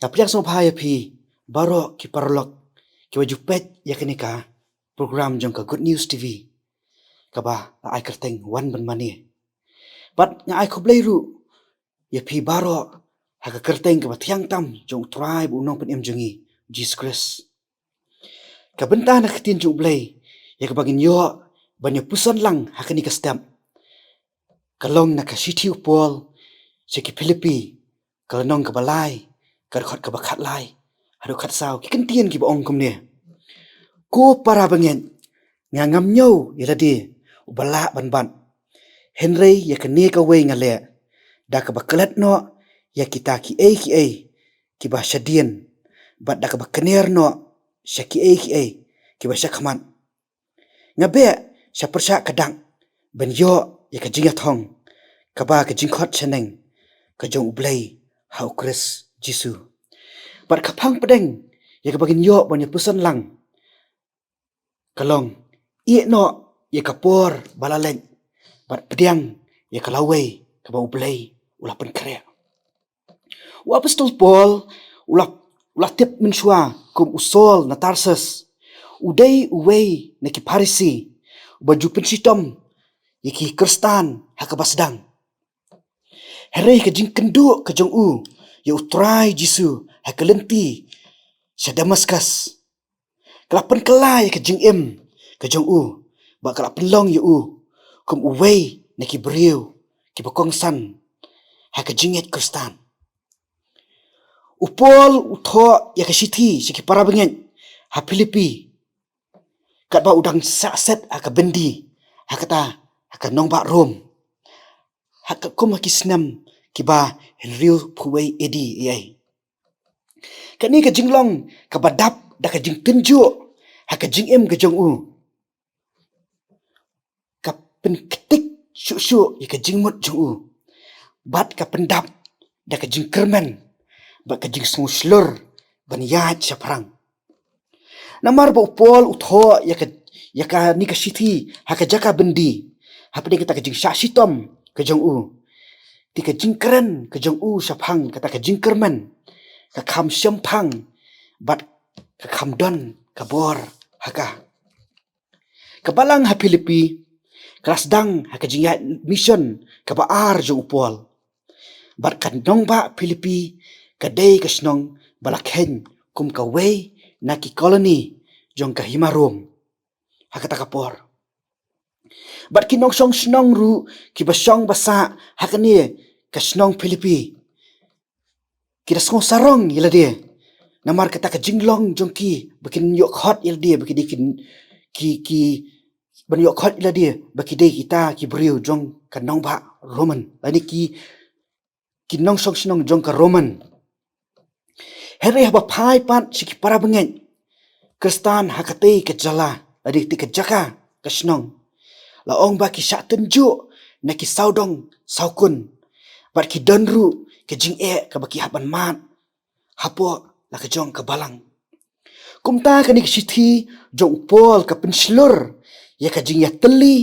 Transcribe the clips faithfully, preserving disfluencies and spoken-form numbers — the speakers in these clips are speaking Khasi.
Nga pdiang sngewbha ïa phi baroh ki paralok kiba ju peit ïa kane ka program jong ka Good News T V, kaba la ai kyrteng Wan Ban Mane. Bad nga ai khublei ruh ïa phi baroh ha ka kyrteng kaba thiang tam jong U Trai bad U Nongpynim jong ngi, Jisu Khrist. Ka bynta na ka ktien jong U Blei ïa kaba ngin ïoh ban ïa puson lang ha kane ka step, ka long na ka shithi u Paul sha ki Philippi, ka lynnong kaba lai, ka dkhot kaba khatlai haduh khatsaw. Ki kyntien kiba ong kumne: Ko para bangeit, nga ngam ñiew ïa lade uba lah ban bat, hynrei ïa kane kawei nga leh, da kaba klet noh ïa kita kiei kiei kiba shadien, bad da kaba kner noh sha kiei kiei kiba shakhmat. Nga beh sha pyrshah ka dak ban ïoh ïa ka jingïathong, kaba ka jingkhot shaneng ka jong U Blei ha U Khrist Jisu. Bad ka phang pdeng ïa kaba ngin ïoh ban ïa puson lang ka long: Ïeh noh ïa ka por ba la leit, bad pdiang ïa ka lawei kaba U Blei u la pynkhreh. U Apostol Paul u la, u la tip mynshuwa kum u Saul na Tarsus. U dei uwei na ki Pharisi uba ju pynshitom ïa ki Khristan ha kaba sdang. Hynrei ka jingkynduh ka jong u ïa U Trai Jisu ha ka lynti sha Damaskus, ka la pynkylla ïa ka jingim ka jong u, bad ka la pynlong ïa u kum uwei na ki briew kiba kongsan ha ka jingngeit Khristan. U Paul u thoh ïa ka shithi sha ki para bangeit ha Philippi katba u dang sah set ha ka byndi ha kata, ha ka nongbah Rom, ha ka kum ha ki snem kiba hynriewphew wei A D ïa. Kane ka jinglong kaba dap da ka jingtynjuh ha ka jingim ka jong u, ka pynktik shuh shuh ïa ka jingmut jong u, bad ka pyndap da ka jingkyrmen bad ka jingsngewshlur ban ïaid shaphrang. Namar ba u Paul u thoh ïa ka, ïa kane ka shithi ha ka jaka byndi, hapdeng kata ka jingshah shitom ka jong u, te ka jingkren ka jong u shaphang kata ka jingkyrmen ka kham shemphang, bad ka kham don ka bor ha ka. Ka balang ha Philippi ka la sdang ha ka jingïaid mission kaba ar jong u Paul. Bad ka nongbah Philippi ka dei ka shnong ba la kheiñ kum kawei na ki koloni jong ka hima Rom ha kata ka por. Bad ki nongshong shnong ruh kiba shong ba sah ha kane ka shnong Philippi, ki da sngew sarong ïa lade namar kata ka jinglong jong ki ba kin ïoh khot ïa lade ba ki dei ki, ki, ki, ban ïoh khot ïa lade ba ki dei kita ki briew jong ka nongbah Roman, lane ki, ki nongshong shnong jong ka Roman. Hynrei haba phai pat sha ki para bangeit Khristan ha katei ka jylla lane katei ka jaka ka shnong, la ong ba ki shah tynjuh na ki sawdong sawkun, bad ki don ruh ka jingeh kaba ki hap ban mad hapoh la ka jong ka balang. Kumta kane ka shithi jong u Paul ka pynshlur ïa ka jingïatylli,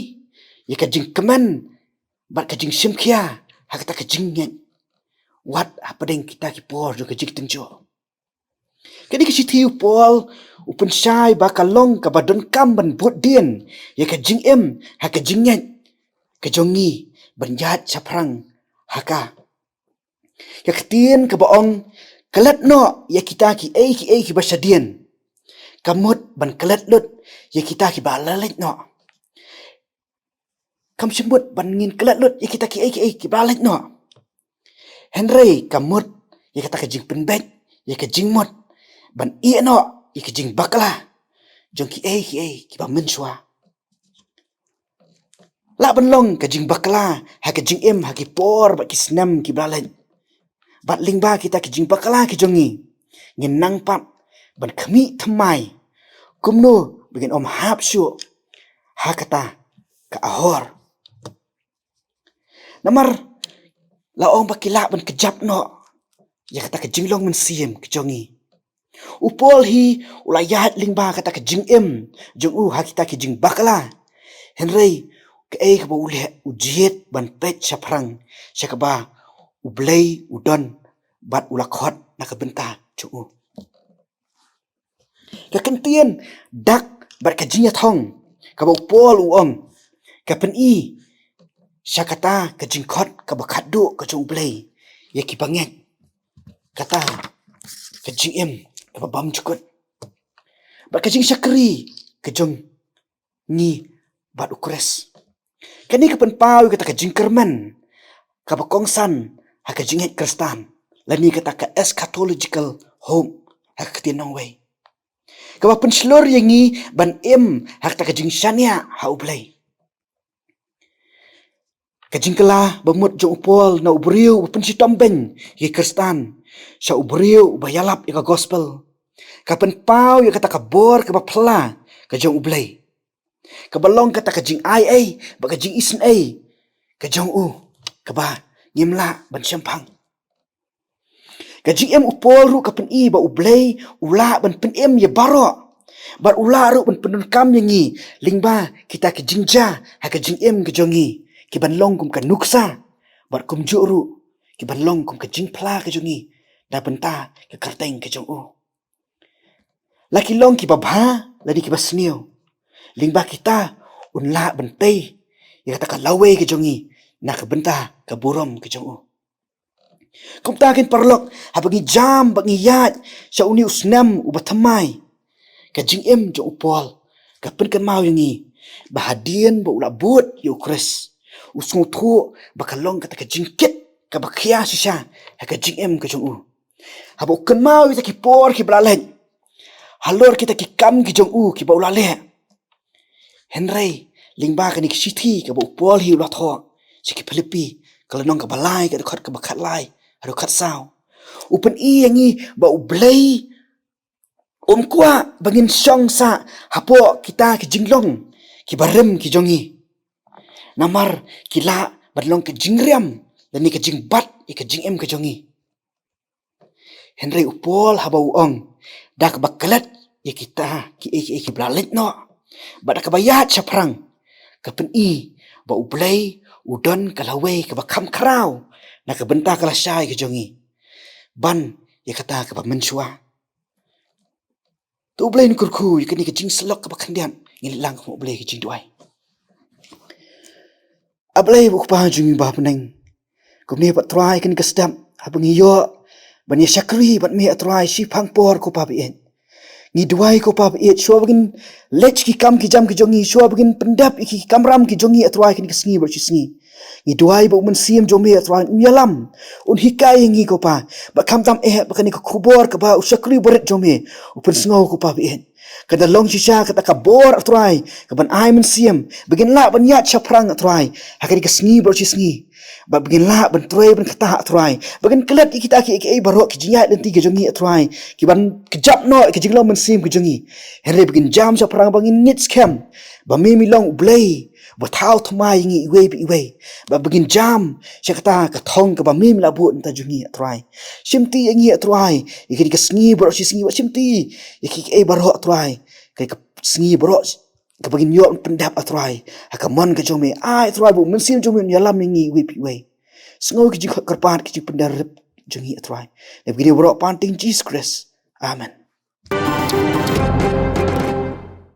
ïa ka jingkmen, bad ka jingshimkhia ha kata ka jingngeit, wat hapdeng kita ki por jong ka jingtynjuh. Kane ka shithi u Paul u pynshai ba ka long kaba donkam ban bud dien ïa ka jingim ha ka jingngeit ka jong ngi ban ïaid shaphrang ha ka. Ka ktien kaba ong, klet noh ïa kita kiei kiei kiba shadien, ka mut ban klet lut ïa kita kiba la leit noh. Kam shym mut ban ngin klet lut ïa kita kiei kiei kiba la leit noh. Hynrei ka mut ïa kata ka jingpynbeit ïa ka jingmut ban ïeh noh ïa ka jingbakla jong kiei kiei kiba mynshuwa. Lah ban long ka jingbakla ha ka jingim ha ki por bad ki snem kiba la leit. Bad lyngba kita ki jingbakla ki jong ngi, ngin nang pat ban khmih thymmai kumno ba ngin ym hap shuh ha kata ka ahor. Namar la ong ba ki lah ban kjap noh ïa kata ka jinglong mynsiem ka jong ngi. U Paul hi u la ïaid lyngba kata ka jingim jong u ha kita ki jingbakla. Hynrei kaei kaba u leh, u jied ban peit shaphrang sha kaba U Blei u don bad u la khot na ka bynta jong u. Ka kyntien dak bad ka jingïathong kaba u Paul u ong, ka pyni sha kata ka jingkhot kaba khatduh ka jong U Blei ïa ki bangeit, kata ka jingim kaba bymjukut bad ka jingshakri ka jong ngi bad U Khrist. Kane ka pynpaw ïa kata ka jingkyrmen kaba kongsan ha ka jingngeit Khristan, lane kata ka eschatological hope ha ka ktien nongwei, kaba pynshlur ïa ngi ban im ha kata ka jingshaniah ha U Blei. Ka jingkylla ba mut jong u Paul na u briew uba pynshitom beiñ ïa ki Khristan sha u briew uba ïalap ïa ka gospel, ka pynpaw ïa kata ka bor kaba phylla ka jong U Blei, kaba long kata ka jingai ei bad ka jingisynei ka jong u, kaba ngim lah ban shemphang. Ka jingim u Paul ruh ka pyni ba U Blei u lah ban pynim ïa baroh, bad u lah ruh ban pyndonkam ïa ngi lyngba kita ki jingjia ha ka jingim ka jong ngi, ki ban long kum ka nuksa, bad kumjuh ruh ki ban long kum ka jingphla ka jong ngi na bynta ka kyrteng ka jong u. La ki long kiba bha lane kiba sniew, lyngba kita un lah ban tei ïa kata ka lawei ka jong ngi na ka bynta ka burom ka jong u. Kumta kin paralok, haba ngi jam bad ngi ïaid sha une u snem uba thymmai, ka jingim jong u Paul ka pynkynmaw ïa ngi ba hadien ba u la bud ïa U Khrist, u sngewthuh ba ka long kata ka jingkit kaba khia shisha ha ka jingim ka jong u, haba u kynmaw ïa kita ki por kiba la leit halor kita ki kam ki jong u kiba u la leh. Hynrei lyngba kane ka shithi kaba u Paul hi u la thoh sha ki Philippi, ka lynnong kaba lai, ka dkhot kaba khatlai haduh khatsaw, u pyni ïa ngi ba U Blei um kwah ba ngin shong sah hapoh kita ki jinglong kiba rim ki jong ngi, namar ki lah ban long ka jingriam lane ka jingbat ïa ka jingim ka jong ngi. Hynrei u Paul haba u ong, da kaba klet ïa kita kiei kiei kiba la leit noh bad da kaba ïaid shaphrang, ka pyni ba U Blei u don ka lawei kaba kham khraw na ka bynta ka lashai ka jong ngi ban ïa kata kaba mynshuwa. To U Blei un kyrkhu ïa kane ka jingsyllok kaba khyndiat, ngin leit lang kum U Blei ka jingduwai. A Blei bad U Kpa jong ngi ba ha bneng, kumne pat Trai, kane ka step haba ngi ïoh ban ïa shakri bad me A Trai shaphang por, ko Pa ba ïeit, ngi duwai ko Pa ba ïeit, shuwa ba ngin leit ki kam ki jam ki jong ngi, shuwa ba ngin pyndep ïa ki kamram ki jong ngi A Trai kane ka sngi baroh shi sngi, ngi duwai ba U Mynsiem jong me A Trai un ïalam, un hikai ïa ngi ko Pa, ba khamtam eh ba kane ka khubor kaba u shakri barit jong me u pynsngew ko Pa ba ïeit, ka da long shisha kata ka bor A Trai ka ban ai mynsiem ba ngin lah ban ïaid shaphrang A Trai ha kane ka sngi baroh shi sngi, ba ngin lah ban trei ban ktah A Trai, ba ngin klet ïa kita kiei kiei baroh ki jingïaid lynti ki jong ngi A Trai ki ban kjap noh ïa ka jinglong mynsiem ki jong ngi. Hynrei ba ngin jam shaphrang ba ngin ngeit skhem ba me me long U Blei ba thaw thymmai ïa ngi iwei pa iwei, ba ba ngin jam sha kata ka thong kaba me me la bud na ka bynta jong ngi A Trai. Shimti ïa ngi A Trai ïa kane ka sngi baroh shi sngi, bad shimti ïa kiei kiei baroh A Trai, kane ka sngi baroh kaba ngin ïoh pyndep A Trai ha ka mon ka jong me. Ai A Trai ba U Mynsiem jong me un ïalam ïa ngi iwei pa iwei. Sngew ki jingkhot kyrpad ki jingpyndep jong ngi A Trai. Ngi bad kine baroh pan ktien Jisu Khrist. Amen.